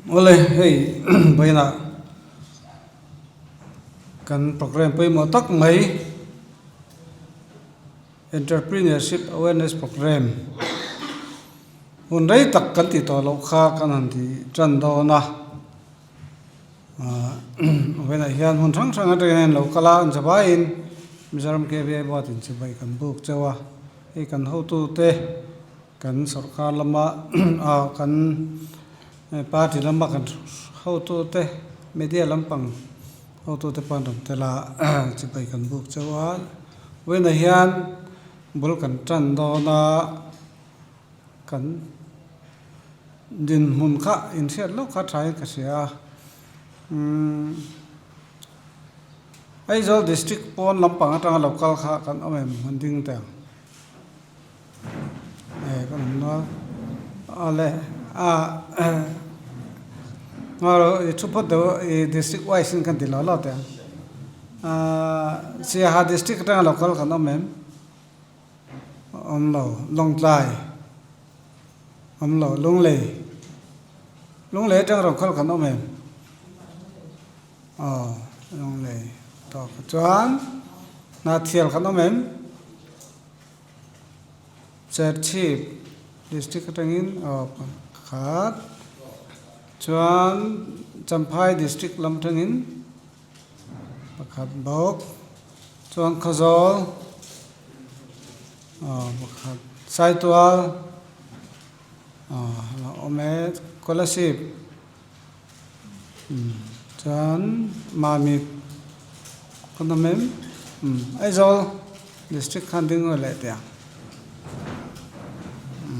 Awle hei vawiinah kan programme pawimawh tak mai Entrepreneurship Awareness Programme hun rei tak kan tih tawh loh kha kan han ti tan dawn a. Vawiinah hian hmun hrang hrang atangin an lo kal a, an zavaiin Mizoram KVI Board in chibai kan buk chauh a, hei kan hotute Kan sorkar lama ah kan party lama kan hotute media lampang hotute pawh an rawn tel a chibai kan buk chauh a vawiinah hian bul kan tan dawn a kan dinhmun kha inhriat lawk kha thain ka hria a umm Aizawl district pawn lampang atanga lo kal kha kan awm em han ding teh ang. Thu phawt deuh i district wise in kan ti lo lo teh ang. Siaha district atanga lo kal kan awm em? Awm lo. Lawngtlai awm lo. Lunglei Lunglei atanga lo kal kan awm em? Aw Lunglei tawk chuan Hnahthial kan awm em? Serchhip district atangin aw pakhat chuan Champhai district lam atangin pakhat bawk chuan Khawzawl aw pakhat Saitual aw a awm e Kolasib Chuan Mamit ka nawm em? Umm Aizawl district khan ding ngawi leh teh ang.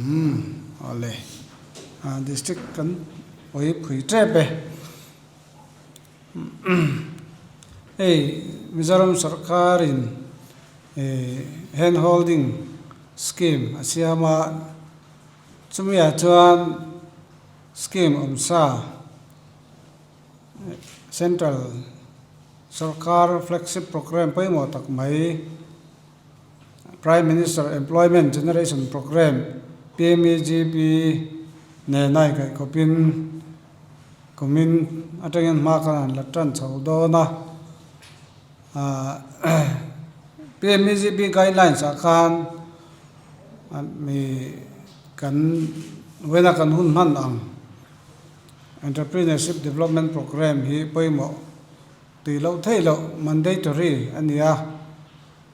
Umm awle ah district kan pawi phui tep e. Hei Mizoram sorkarin ih hand holding scheme a siam a, chumiah chuan Scheme awm sa, Central sorkar flagship programme pawimawh tak mai, Prime Minister Employment Generation Programme, PMEGP, nena inkaihkawpin kumin atangin hma khan an la tan chho dawn a. PMEGP guidelines ah khan mi kan vena kan hun hman ang Entrepreneurship Development Programme hi pawimawh tih loh theih loh mandatory a ni a,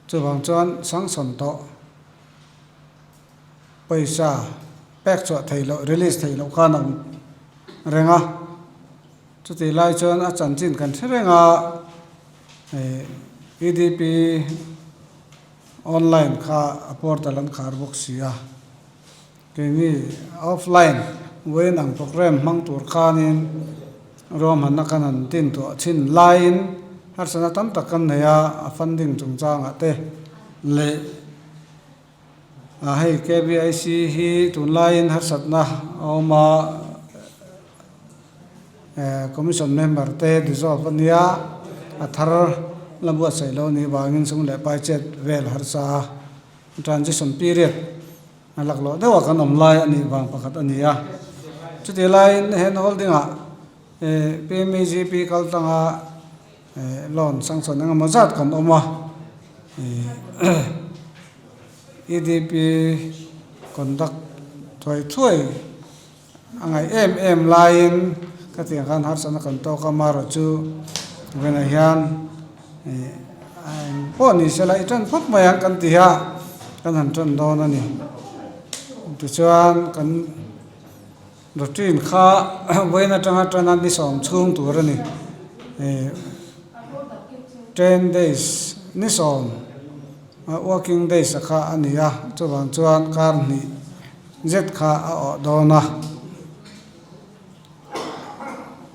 chuvang chuan sanction tawh pawisa pek chhuah theih loh release theih loh khan a awm reng a, chutih lai chuan a chanchin kan hre reng a EDP Online kha a portal an khar bawk si a, keini offline vawiin ang programme hmang tur khanin ruahmanna kan han tin tuah thin laiin harsatna tam tak kan nei a, a funding chungchangah te leh hei KBIC hi tunlaiin harsatna a awm a, Commission member te dissolve a nia, a thar la buatsaih lo nih vangin sum leh pai chet vel harsa a, transition period a laklawh deuh a kan awm lai a nih vang pakhat a ni a. Chutih laiin hand holding ah PMEGP kal tanga loan sanction engemaw zat kan awm a, EDP conduct thuai thuai A ngaih em em laiin ka tiang khan harsatna kan tawk a, amaherawh chu vawiinah hian ih a eng pawh ni sela i tan phawt mai ang kan ti a, kan han tan dawn a ni. Tichuan kan routine kha vawiin atanga tana ni sawm chhung tur a ni. Ih ten days ni sawm working days a kha a ni a, chuvang chuan kar hnih. Zet kha a awh dawn a.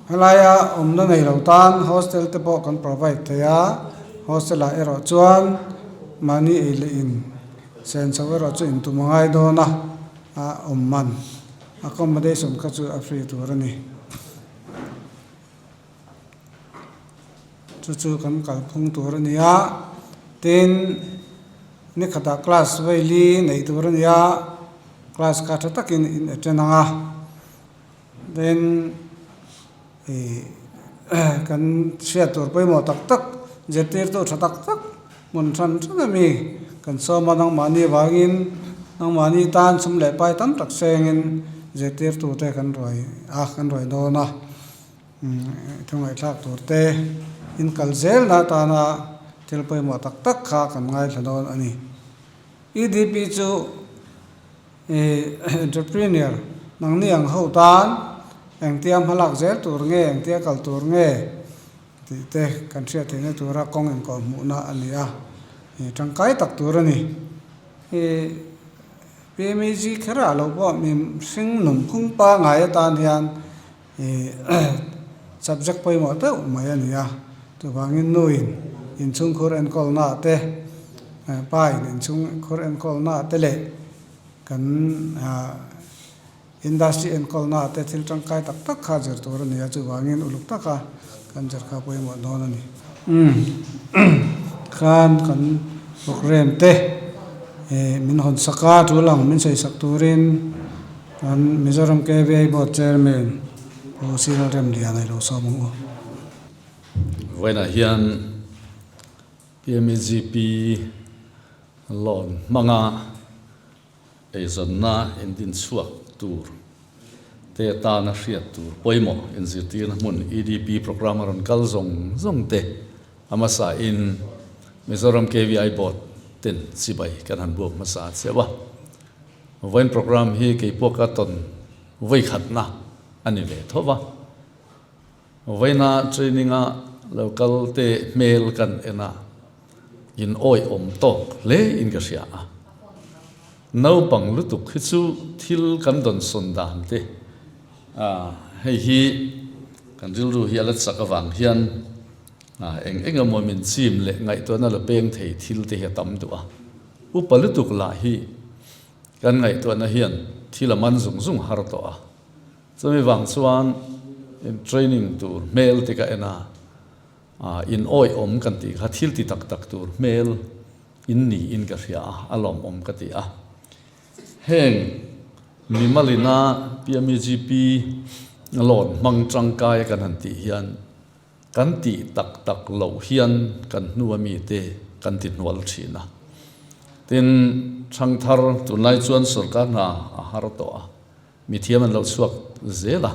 Helaia awmna nei lo tan hostel te pawh kan provide thei a, hostel ah erawh chuan mahni ei leh in sen chho erawh chu in tum a ngai dawn a, a awm man accommodation kha chu a free tur a ni. Chu chu kan kalphung tur a ni a, tin ni khatah class vaili neih tur a ni a, class kha tha takin in attend ang a, then. Ih kan hriat tur pawimawh tak tak zirtirtu tha tak tak hmun hran hran a mi kan sawm a nangmahni vangin nangmahni tan sum leh pai tam tak sengin zirtirtu te kan ruai a kan ruai dawn a thu ngaihthlak tur te in kal zel na atana thil pawimawh tak tak kha kan ngaithla dawn a ni. EDP chu Ih, entrepreneur, nangni ang ho tan engtia hmalak zel tur nge, engtia kal tur nge tih te kan hriat theihna tura kawng inkawh hmuhna a ni a, ih tangkai tak tur a ni. Ih, PMEG kherah lo pawh mi hring nunphung pangai atan hian ih subject pawimawh deuh mai a ni a, chuvangin nuin inchhungkhur enkawlnaah te, pain inchhungkhur enkawlnaah te leh kan industry enkawlnaah te thil tangkai tak tak kha zir tur a ni a, chuvangin uluk taka kan zir kha pawimawh dawn a ni. Khan kan programme te min hawn sak a, tul ang min sawi sak turin Kan Mizoram KVI Board Chairman Pu Cyril Remliana i lo sawm ang u. Vawiinah hian PMEGP loan hmanga eizawnna indinchhuak tur te tana hriat tur pawimawh inzirtirna hmun EDP programme a rawn kal zawng zawng te a hmasa in Mizoram KVI Board ten chibai kan han buak hmasa cheuh a. Vawiin programme hi kei pawh ka tawn vawikhatna a ni ve tho va. Vawiina training a lo kal te hmel kan en a, in awihawm tawk hle in ka hria a. Naupang lutuk hi chu thil kan dawnsawn dan te hei hi kan rilru hi a la chak avang hian eng eng emaw min chim leh ngaihtuahna la peng thei thil te hi a tam duh a. Upa lutuk lah hi kan ngaihtuahna hian thil a man zung zung har tawh a, chumi vang chuan in training tur hmel te ka en a, in awihawm kan tih kha thil ti tak tak tur hmel in niin ka hria a, a lawmawm ka ti a. Heng mimalina PMEGP loan hmang tangkai kan han tih hian Kan tih tak tak loh hian kan hnua mite kan ti hnual thin a. Tin, Thangthar tunlai chuan sorkar hna a har tawh a, mithiam an lo chhuak zel a.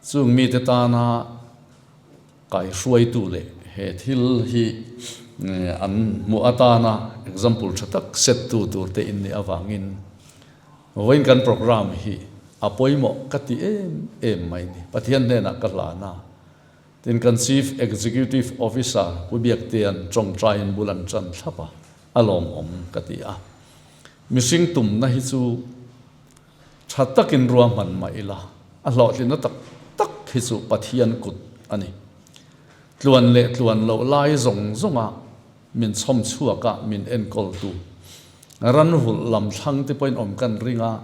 Chung mite tana kaihruaitu leh he thil hi an hmuh atana example tha tak set tu tur te in nih avangin vawiin kan programme hi a pawimawh ka ti em em mai ni. Pathian hnenah ka hlan a. Tin, kan Chief Executive Officer Pu Biaktea'n tawngtaiin bul an tan thlap a, a lawmawm ka ti a. Mihring tumna hi chu tha takin ruahman mah ila, a hlawhtlinna tak tak hi chu Pathian kut a ni. Tluan leh tluan loh lai zawng zawnga min chhawm chhuak a, min enkawltu. Ranvulh lam thlang te pawhin awm kan ring a.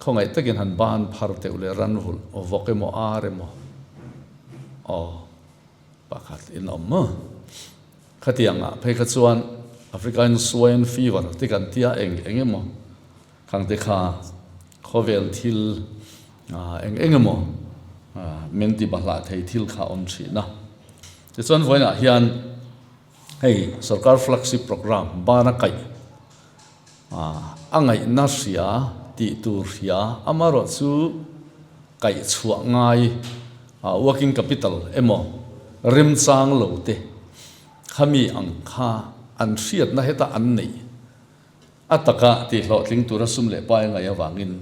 Khawngaih takin han ban phar teuh leh ran vulh aw vawk emaw ar emaw aw pakhat in awm maw? Khatiang ah phei kha chuan African swine fever te kan tia eng eng emaw khang te kha khawvel thil eng eng emaw min ti bahlah thei thil kha awm thin a. Tichuan vawiinah hian hei sorkar flagship programme bana kaih A ngaihna hria tih tur hria amarawh chu kaihchhuah ngai working capital emaw remchang lo te khami ang kha an hriatna heta an neih a taka tih hlawhtling tura sum leh pai ngaih avangin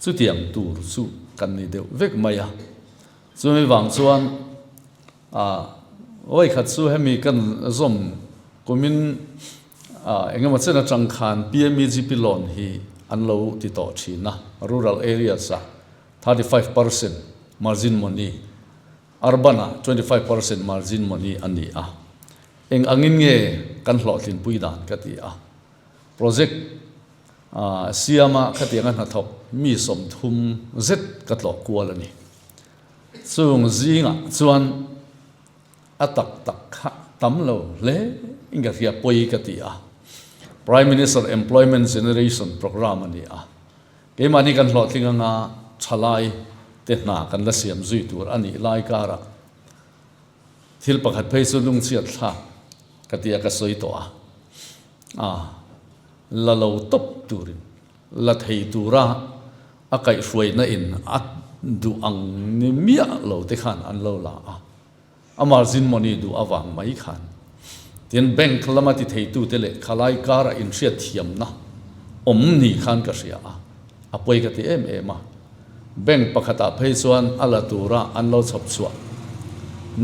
chutiang tur chu kan ni deuh vek mai a. Chumi vang chuan Vawikhat chu hemi kan zawm kumin engemaw chen atang khan PMEGP loan hi an lo ti tawh thin a, rural areas ah 35% margin money, urban ah 25% margin money a ni a. Eng angin nge kan hlawhtlinpui dan ka ti a, project siama khatianga hnathawk mi 30 zet ka tlawh kual a ni. Chung zingah chuan a tak tak kha tam lo hle in ka hria pawi ka ti a. Prime Minister Employment Generation Programme a ni a. Keimahni kan hlawhtling anga thalai te hna kan la siam zui tur a nih lai karah thil pakhat phei chu lungchhiat thlak ka tia ka sawi tawh a, a la lo tawp turin la thei tura a kaihhruaina in a duh ang ni miah lo te khan an lo la a. A margin money duh avang mai khan tin bank lama ti theitute leh khalai kara inhriat thiamna awm ni khan ka hria a, a pawi ka ti em em a. Bank pakhatah phei chuan a la tura an lo chhawp chhuah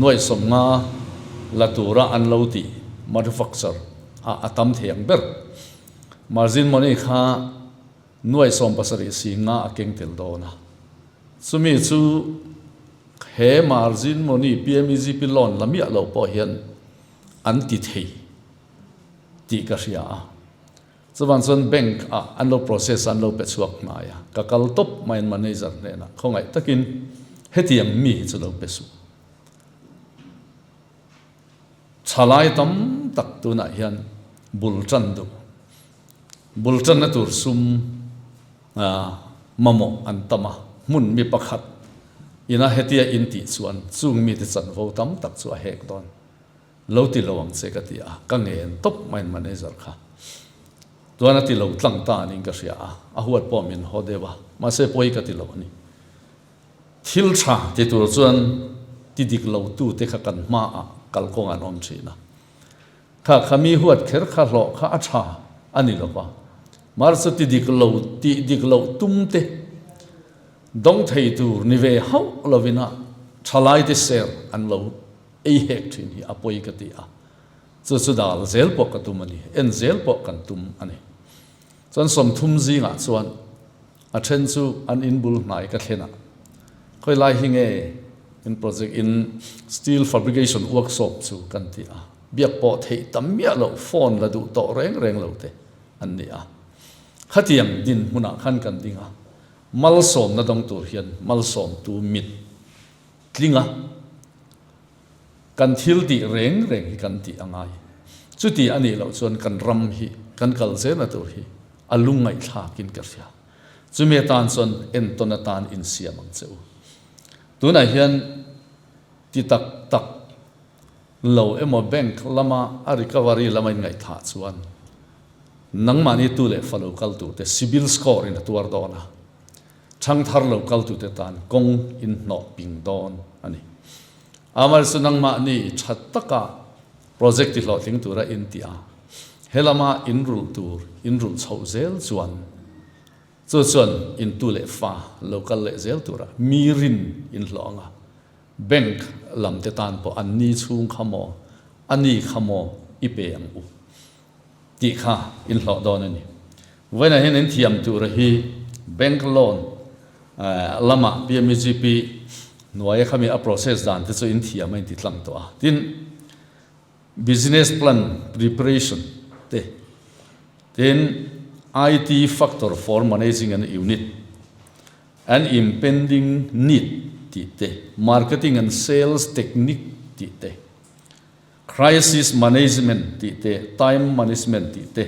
nuaihsawmnga la tura an lo tih manufacture a a tam thei ang ber. Margin money kha 17 singa a keng tel dawn a, chumi chu he margin money PMEGP loan la miah loh pawh hian an ti thei tih ka hria a, chuvang chuan bank ah an lo process a an lo pe chhuak hnai a, ka kal tawp mai an manager hnenah khawngaih takin hetiang mi hi chu lo pe suh. Thalai tam tak tunah hian bul tan duh. Bul tanna tur sum mamawh an tam a, hmun mi pakhat ina hetia in tih chuan chung mite chanvo tam tak chu a hek dawn. Lo ti lo ang che ka ti a, ka ngen tawp mai manager kha. Tuan a ti lo tlang ta niin ka hria a, a huat pawh min haw deuh a, mahse pawi ka ti lo a ni. Thil tha ti tur chuan ti dik lo tute kha kan hmaah kalkawng an awm thin a. Kha kha mi huat kher kha hlawh kha a tha a ni lo va. Mar chu ti dik lo tih dik loh tum te dawng thei tur ni ve hauh lovin a thalaite ser an lo ei hek thin hi a pawi ka ti a. Chu chu dal zel pawh ka tum a ni, en zel pawh kan tum a ni. Chuan 30 zingah chuan A then chu an in bul hnai ka thlen a, khawi lai hi nge in project in steel fabrication workshop chu kan ti a, biak pawh theih tam miah loh phone la duh tawh reng reng lo te an ni a. Khatiang dinhmunah khan kan ding a, malsawmna dawng tur hian malsawmtu mit tling a, kan thil tih reng reng hi kan tih a ngai. Chuti a nih loh chuan kan ram hi kan kal zelna tur hi A lungngaihthlakin ka hria. Chumi atan chuan entawn atan insiam ang che u. Tunah hian ti tak tak lo emaw bank lama a recovery lama in ngaihthah chuan nangmahni tu leh fa lo kal turte CIBIL score in a tuar dawn a, thangthar lo kal tute tan kawng in hnawh ping dawn a ni. Amaherawhchu nangmahni tha taka Project ti hlawhtling tura in tih a, he lama in rulh tur in rulh chhoh zel chuan chu chuan in tu leh fa lo kal leh zel tura mi rin in hlawh ang a, bank lam te tan pawh an ni chhung kha maw, a ni kha maw i pe ang u tih kha in hlawh dawn a ni. Vawiinah hian in thiam tura hi bank loan lama PMEGP hnuaia khami a process dan te chu in thiam a in ti tlang tawh a. Tin, business plan preparation te, tin IT factor for managing an unit and impending need tih te, marketing and sales technique tih te, Crisis Management tih te, Time Management tih te,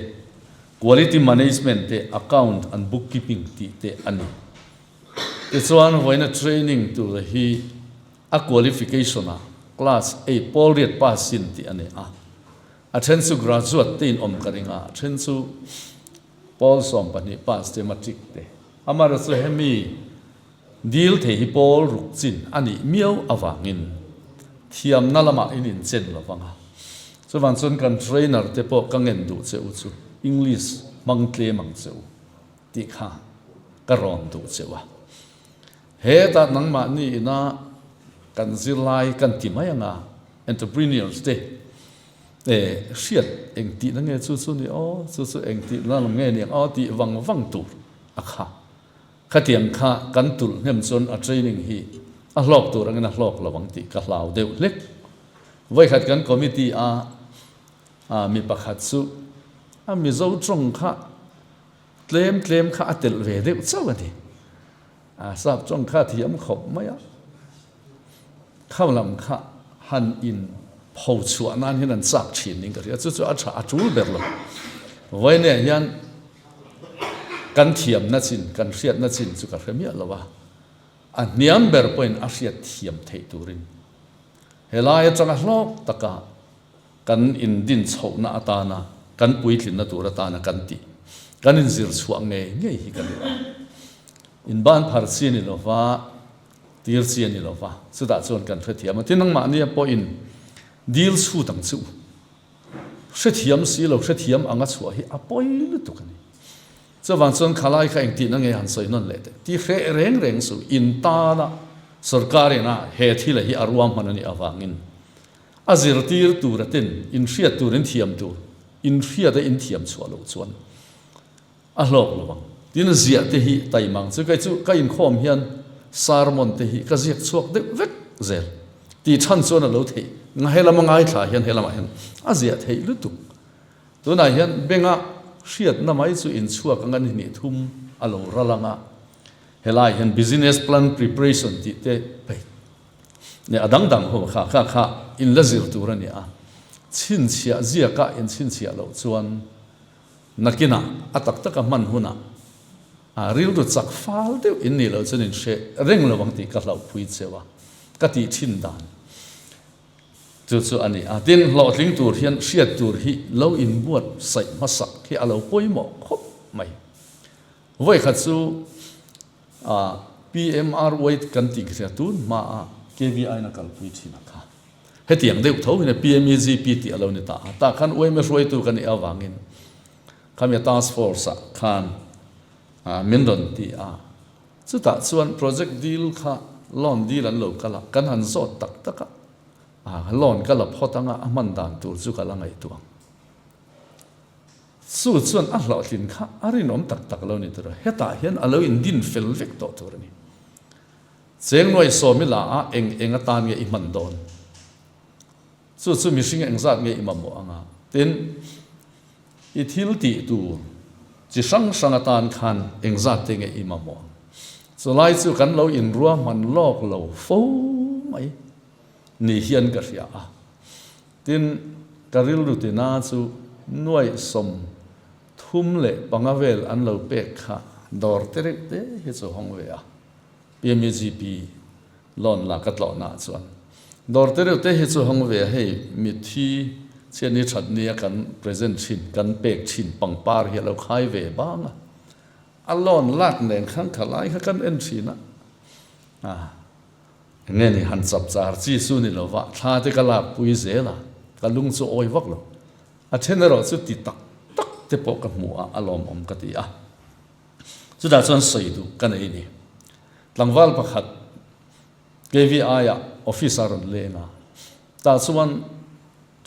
Quality Management te, Account and Bookkeeping tih te a ni. Tichuan, vawiina training tur hi a qualification ah Class eight pawl riat pass in tih a ni a. A then chu graduate te in awm ka ring a, a then chu pawl 12 pass te, matric te. Amaherawhchu hemi Dil thei hi pawl ruk chin a nih miau avangin thiamna lamah in inchen lo vang a. Chuvang chuan kan trainer te pawh ka ngen duh che u chu English hmang tlem ang che u tih kha ka rawn duh che u a. Hetah nangmahni ina kan zirlai kan ti mai anga entrepreneurs te hriat eng tihna nge chu chu ni aw, chu chu eng tihna lam nge ni ang aw tih vang vang tur a kha. Khatiang kha kan tulh hnem chuan a training hi a hlawk tur angin a hlawk lo ang tih ka hlau deuh hlek. Vawikhat kan committee a a mi pakhat chu a Mizo tawng kha tlem tlem kha a telh ve deuh chauh a ni. A sap tawng kha a thiam khawp mai a. Kha lam kha han in pho chhuah nan hian an chak thin niin ka hria, chu chu a tha a tul ber lo. Vawiinah hian kan thiamna chin, kan hriatna chin chu ka hre miah lo a. A hniam ber pawhin a hriat thiam theih turin helai atanga hlawk taka kan indin chhohna atana kan puitlinna tur atana kan tih kan inzir chhuah ngei ngei hi ka duh a. Inban phar chi a ni lova, tir chi a ni lova, chutah chuan kan hrethiam a. Tin, nangmahnia pawhin dil chhut ang chu hrethiam si lo, hrethiam anga chhuah hi a pawi lutuk a ni. Chuvang chuan khalai kha engtihna nge han sawi nawn leh teh? Ti hreh reng reng suh, in tana sorkar ina he thila hi a ruahman a nih avangin a zirtir tur a tin, in hriat tur, in thiam tur, in hriat a in thiam chhuah loh chuan a hlawk lo ang. Tin, ziah te hi taimang chu kei chu ka inkhawm hian sermon te hi ka ziak chhuak deuh vek zel. Tih chhan chuan a lo theih, helam a ngaithla hian helamah hian a ziah theih lutuk. Tunah hian benga hriatna mai chu inchhuak anga ni hnih thum a lo ral ang a, helai hian business plan preparation tih te phei leh a dang dang ho kha kha kha in la zir tur a ni a, chhinchhiah ziaka in chhinchhiah loh chuan nakinah a tak taka hman hunah a rilru chak fal deuh in nih loh chuan in hre reng lo ang tih ka hlauhpui cheu a, ka tih thin dan. Chu chu a ni a, tin hlawhtling tur hian hriat tur hi lo inbuatsaih hmasak hi a lo pawimawh khawp mai. Vawikhat chu PMRY kan tih hria tun hmaa KVI na kalpui thin a kha. Hetiang deuh tho hian PMEGP tih a lo ni ta a, tah khan UMA hruaitu ka nih avangin khami task force ah khan min rawn ti a. Chutah chuan project deal kha loan deal an lo kal a, kan han zawt tak tak a, ah loan ka la phawt anga a hman dan tur chu ka la ngaihtuah ang. Chu chuan a hlawhtlin kha a rinawm tak tak lo ni tur a, hetah hian a lo indin fel vek tawh tur a ni. Cheng nuai sawm i la a, eng eng atan nge i hman dawn? Chu chu mihring engzat nge i mamawh anga? Tin. I thil tih tur chi hrang hrang atan khan engzat te nge i mamawh ang? Chulai chu kan lo inruahman lawk lo fo mai ni hian ka hria a. Tin, ka rilru tina chu nuaih 35 vel an lo pek kha dawr te reuh te hi chu hawng ve a. PMEGP Loan la ka tlawhna ah chuan dawr te reuh te hi chu hawng ve a, hei mitthi chian hi that nia kan present thin, kan pek thin pangpar hi a lo khai ve bang a, a loan lak nen khan kha lai kha kan en thin a, ah enge ni han chap char chi chu ni lo va, thla te ka lak pui zel a, ka lung chu awi vak lo, a then erawh chu ti tak tak te pawh ka hmu a, a lawmawm ka ti a. Chutah chuan sawi duh ka nei ni. Tlangval pakhat KVI-ah office a rawn leng a, tah chuan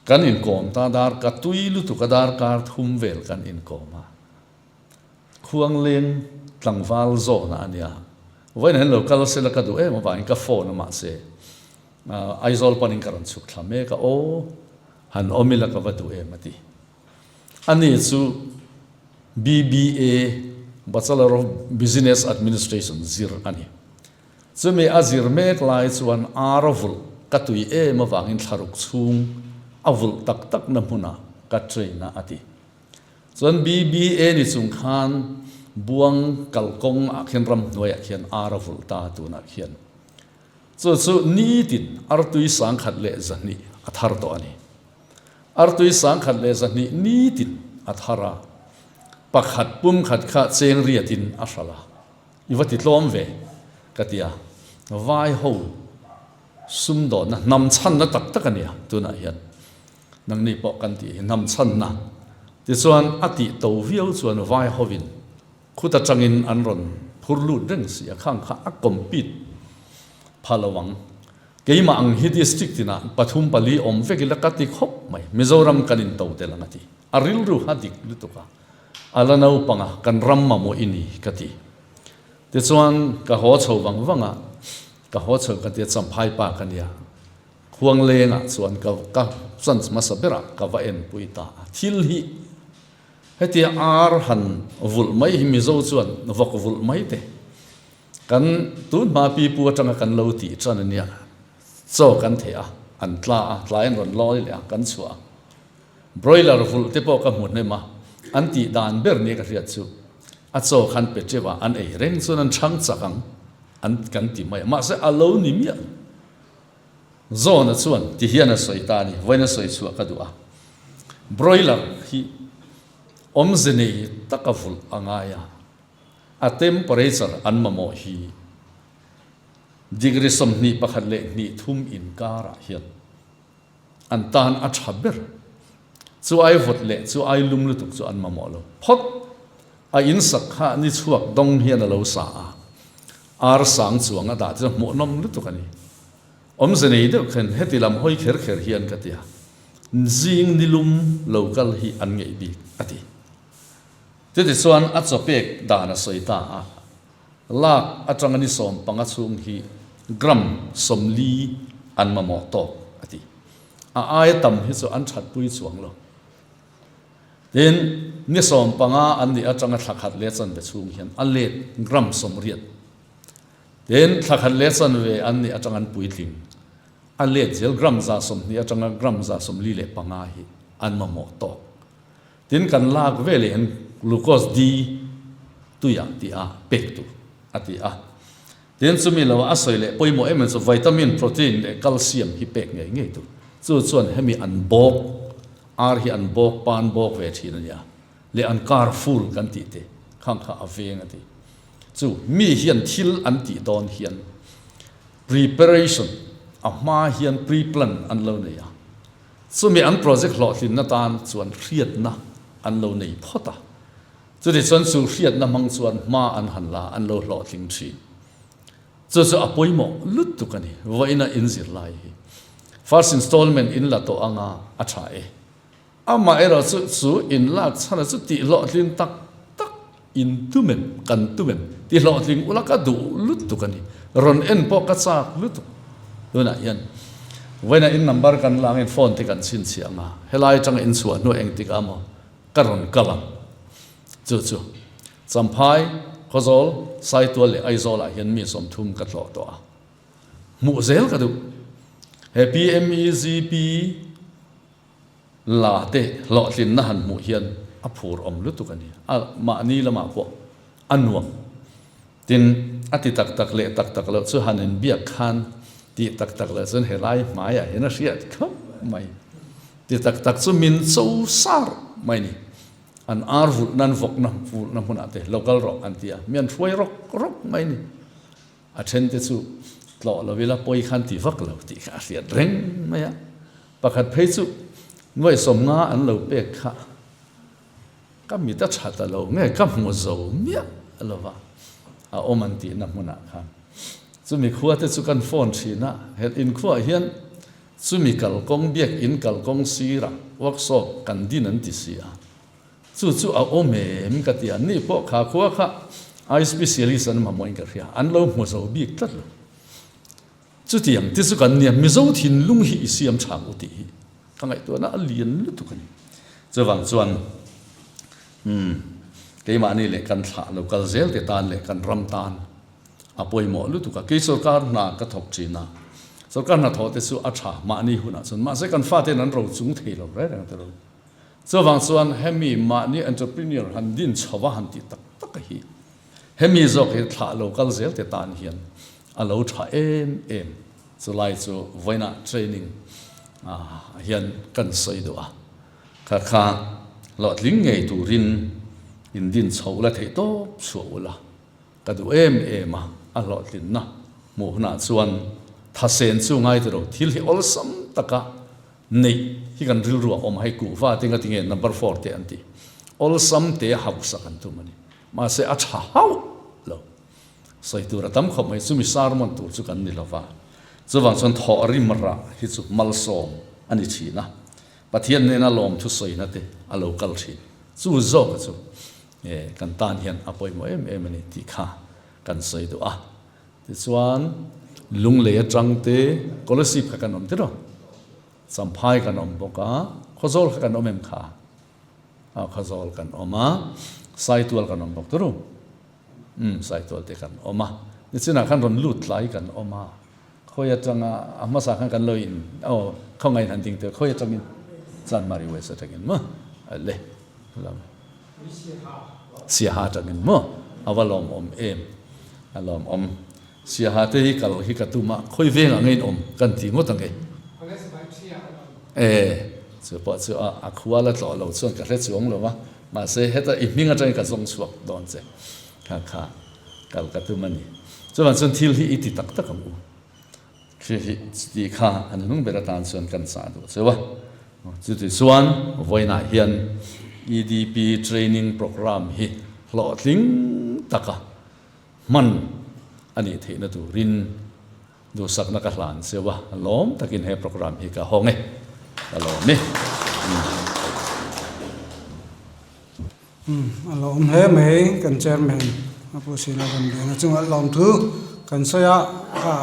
kan inkawm ta dar ka tui lutuk a darkar thum vel kan inkawm a. Khuangleng tlangval zawhna a nia. Vawiin hian lo kal sela ka duh em avangin ka phone a mahse Aizawl panin ka rawn chhuk thla mek a, aw han awm ila ka va duh em a ti. Ani chu BBA, Bachelor of Business Administration, zir a ni. Chumi a zir mek lai chuan ar a vulh ka tui em avangin thlaruk chhung a vulh tak takna hmunah ka train a a ti. Chuan BBA ni chung khan Buang kalkawng ah khian ramhnuaiah khian ar a vulh ta tunah khian. Chu chu nitin artui 1200 a thar tawh a ni. Artui 1200 nitin a thar a, pakhat pum khat kha cheng riatin a hralh a, i va ti tlawm ve, ka ti a, vai ho sumdawnna hnam chhanna tak tak a nia tunah hian nangni pawh kan tih hi hnam chhanna tichuan a tih to viau chuan vai hovin Khut atangin an rawn phur lut reng si a, khang kha a compete pha lo ang. Keimah ang hi district tinah pathum pali awm vek ila ka ti khawp mai. Mizoram kan in to tel ang a ti. A rilru kha dik lutuk a, a la naupang a, kan ram mamawh i ni ka ti. Tichuan ka haw chho vang vang a, ka haw chho ka tia Champhai pa ka nia, Khuanglengah chuan ka ka chance hmasa berah ka va enpui ta a, thil hi Hetia ar han vulh mai hi Mizo chuan vawk vulh mai te kan tun hma pipu atanga kan lo tih tan a nia. Chaw kan theh a, an tla a, tlai an rawn lawi leh a, kan chhuah a. Broiler vulh te pawh ka hmu hnem a, an tih dan ber nia ka hriat chu a chaw khan pe teuh a, an ei reng chuan an chhang chak ang. an kan ti mai a, mahse a lo ni miah lo. Zawna chuan ti hian a sawi ta a ni, vawiin a sawi chhuah ka duh a, broiler hi awmze nei taka vulh a ngai a, a temperature an mamawh hi degree 21 leh 23 inkarah hian an tan a tha ber. Chu ai vawt leh chu ai lum lutuk chu an mamawh lo phawt. A insak kha ni chhuak dawng hian a lo sa a, ar sang chuang a dah chu hmuhnawm lutuk a ni. Awmze nei deuh khan heti lam hawi kher kher hian ka ti a, zing ni lum lo kal hi an ngeih bik a ti. Chutichuan a chaw pek dan a sawi ta a, lak atanga ni 15 chhung hi gram 40 an mamawh tawk a ti. A aia tam hi chu an thatpui chuang lo. Tin, ni 15 an nih atanga thla khat leh chanve chhung hian a let gram 80. Tin, thla khat leh chanve an nih atanga an puitling a let zel gram 120 atanga gram 145 hi an mamawh tawk. Tin, kan lak veleh hian glucose D tuiah tih a pek tur a ti a. Tin, chumi lo a sawi leh pawimawh em em chu vitamin, protein leh calcium hi pek ngei ngei tur. Chu chuan hemi an bawk, ar hi an bawk, pan bawk ve thin a nia, leh an kar ful kan tih te khang kha a veng a ti. Chu mi hian thil an tih dawn hian preparation a hma hian pre-plan an lo nei a. Chumi an project hlawhtlinna tan chuan hriatna an lo nei phawt a. Chutichuan chu hriatna hmang chuan hma an han la, an lo hlawhtling thin. Chu chu a pawimawh lutuk a ni, vawiina in zir lai hi. First installment in la tawh anga a tha e. Amaherawh chu chu in lak chhana chu tih hlawhtling tak tak in tum em, kan tum em, ti hlawhtling ula ka duh lutuk a ni. Rawn en pawh ka chak lutuk. Tunah hian vawiina in number kan la angin phone te kan chhinchhiah anga helai atanga in chhuah hnuah engtikah maw Ka rawn kal ang. Chu chu Champhai, Khawzawl, Saitual leh Aizawlah hian mi 30 ka tlawh tawh a. Hmuh zel ka duh. He PMEGP la te hlawhtlinna han hmuh hian a phur awm lutuk a ni. A mahni lamah pawh a nuam. Tin, a ti tak tak leh tak tak loh chu han inbiak khan tih tak tak loh chuan helai hmaiah hian a hriat khawp mai. Ti tak tak chu min cho sar mai ni. An ar vulh nan vawkna vulhna hmunah te lo kal rawh an ti a, mi an hruai rawk rawk mai ni. A then te chu tlawh lo ila pawi khan ti vak lo tih kha a hriat reng mai a. Pakhat phei chu nuai 50 an lo pek kha ka mit a tha ta lo nge ka hmu zo miah lo va a awm an tihna hmunah khan. Chumi khua te chu kan phone thin a, helh inkhuaah hian Chumi kalkawng biakinn kalkawng sirah workshop kan din an ti si a, chu chu a awm em ka ti a, ni pawh kha khua kha eye specialist an mamawhin ka hria, an lo hmu zo bik tlat lo. Chutiang ti chu kan nia, Mizo thinlung hi i siam tha u tih hi ka ngaihtuahna a lian lutuk a ni. Chuvang chuan umm keimahni leh kan thlah lo kal zel te tan leh kan ram tan A pawimawh lutuk a, kei sorkar hna ka thawk thin a, sorkar hnathawh te chu a tha mahni hunah chuan, mahse kan fate'n an ro chung thei lo reng reng tilo. Chuvang chuan hemi mahni entrepreneur han din chho a han tih tak tak a hi, hemi zawk hi thlah lo kal zel te tan hian a lo tha em em. Chulai chu vawiinah training ah hian kan sawi duh a, kha kha hlawhtling ngei turin in din chho ula theih tawp chhuah ula. Ka duh em em a, a hlawhtlinna hmuh hunah chuan thasen chu ngai ti lo, thil hi awlsam taka neih hi kan rilru a awm a, hei kuhva te ngatinge number four te an tih, awlsam te hausa kan tum a ni, mahse a tha hauh lo, sawi tur a tam khawp mai, chumi sermon tur chu kan ni lova, chuvang chuan thawh rim rah hi chu malsawm a ni thin a, Pathian nena lawmthu sawina te a lo kal thin, chu zawka chu E, kan tan hian a pawimawh em em a ni tih kha kan sawi duh a. Tichuan, Lunglei atang te Kolasib kha kan awm tiraw? Champhai kan awm bawk a, Khawzawl kha kan awm em kha? A, Khawzawl kan awm a, Saitual kan awm bawk tiraw? Umm, Saitual te kan awm a. Nichinah khan rawn lut tlai kan awm a, khawi atanga a hmasa khan kan lo in, aw, khawngaih han ding teh, khawi atangin? Chanmari West atangin maw? Le, lam. Siaha atangin maw a va lawmawm em? A lawmawm. Siaha te hi kal hi ka tum a, khawi vengah nge in awm kan ti ngawt ang e. E, chu pawh chu a a khua la tlawh lo chuan ka hre chuang lo va, mahse heta i hming atangin ka zawng chhuak dawn che kha kha kal ka tum a ni. Chuvang chuan thil hi i ti tak tak ang u. Khi hi chuti kha an hnung ber atan chuan kan chah duh cheu a. Chuti chuan vawiinah hian EDP training programme hi hlawhtling taka hman a nih theihna turin duhsakna ka hlan cheu a, lawm takin he programme hi ka hawng e, ka lawm e. A lawm hle mai kan chairman a pu Sila Ramliana chungah lawmthu kan sawi a, kha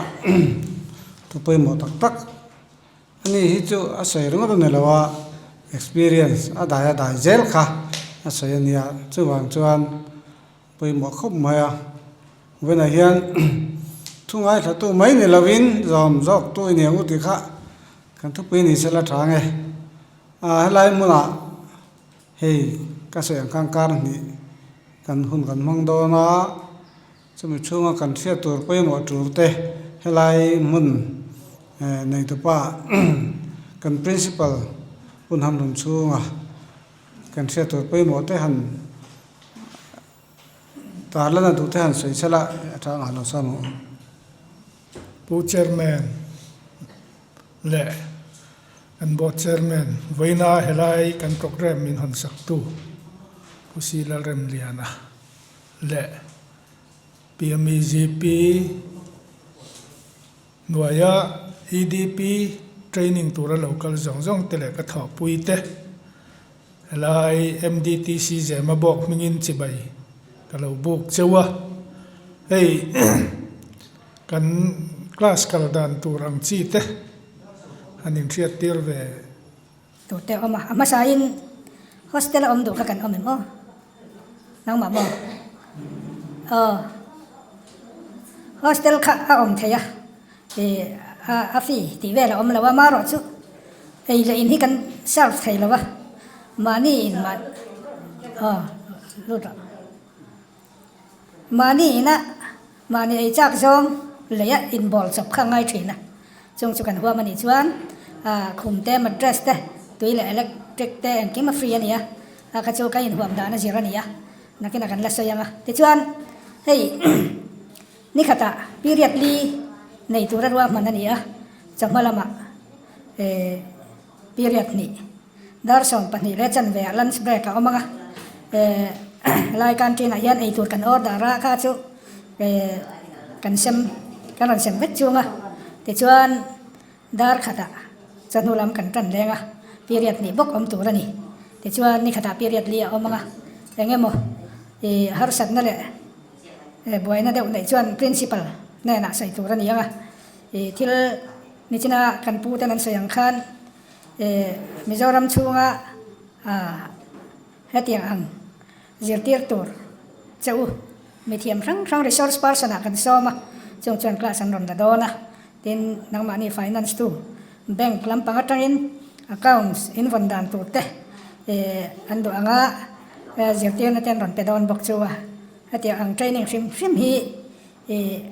thu pawimawh tak tak ani hi chu a sawi ringawt a ni lo a, experience a dai a dai zel kha a sawi a nia chuvang chuan pawimawh khawp mai a, vawiinah hian thu ngaithlatu mai ni lovin zawm zawk tu i ni ang u tih kha kan thupui ni sela tha ang e, helai hmunah. Hei ka sawi ang khan kar hnih kan hun kan hmang dawn a, chumi chhunga kan hriat tur pawimawh tur te helai hmun neitupa kan principal hun han rawn chhunga kan hriat tur pawimawh te han tarlana duh te han sawi chhelh a, a tha nghah lo sa maw. Pu Chairman leh kan Board Chairman vawiina helai kan programme min hawn saktu Pu Si Lalremliana leh PMEGP hnuaia EDP training tura lo kal zawng zawng te leh ka thawhpui te Helai MDTC Zema bawk hmingin chibai ka lo buk cheu a, hei kan class kal dan tur ang chi te han inhriat tir ve. Tur te a awm a, a hmasain hostel a awm duh kha kan awm em aw? Nangmah maw? Aw hostel kha a awm thei a. Ih a fee tih vel a awm lo a, marawh chu ei leh in hi kan serve thei lo a, mahni in mah aw lut rawh mahni ina mahni ei chak zawng lei a inbawl chawp kha a ngai thin a, chung chu kan huam a nih chuan ah khum te mattress te tui leh electric te engkim a free a ni a, a kha chu ka inhuam dan a zir a ni a, nakinah kan la sawi ang a, tichuan hei. Ni khatah period li nei tura ruahman a ni a, chawhma lamah period hnih dar 12 leh chanve ah lunch break a awm ang a, helai canteen ah hian eitur kan order a kha chu kan sem kan rawn sem vek chung a, tichuan dar khatah chawhnu lam kan tan leng a, period hnih bawk awm tur a ni, tichuan ni khatah period li a awm ang a, eng emaw harsatna leh. Buaina deuh neih chuan principal hnenah sawi tur a ni ang a, ih thil nichina kan pu ten an sawi ang khan ih Mizoram chhunga ah hetiang ang zirtir tur che u mithiam hrang hrang resource person ah kan sawm a, chung chuan class an rawn la dawn a, tin nangmahni finance tu bank lampang atangin accounts invawn dan tur te ih an duh ang a zirtirna te an rawn pe dawn bawk chu a. Hetiang ang training hrim hrim hi ih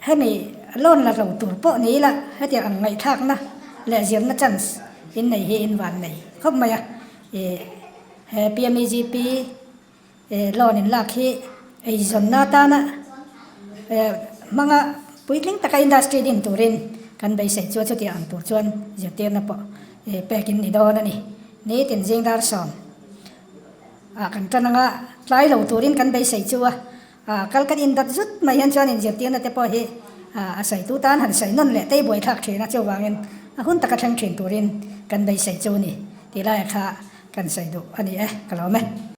hemi loan la lo tur pawh ni ila hetiang ang ngaihthlakna leh zirna chance in nei hi in van nei khawp mai a. Ih he PMEGP ih loan in lak hi eizawnna atana eh hmanga puitling taka industry din turin kan beisei chu chutiang ang tur chuan zirtirna pawh ih pek in ni dawn a ni. Nitin zing dar sawm. Ah kan tan anga tlai lo turin kan beisei chu a, ah kal kan indat zut mai hian chuan inzirtirna te pawh hi ah a sawitu tan han sawi nawn leh tei buaithlak thin a, chuvangin a hun taka thleng thin turin kan beisei chu ni tih laiah kha kan sawi duh a ni e, ka lawm e.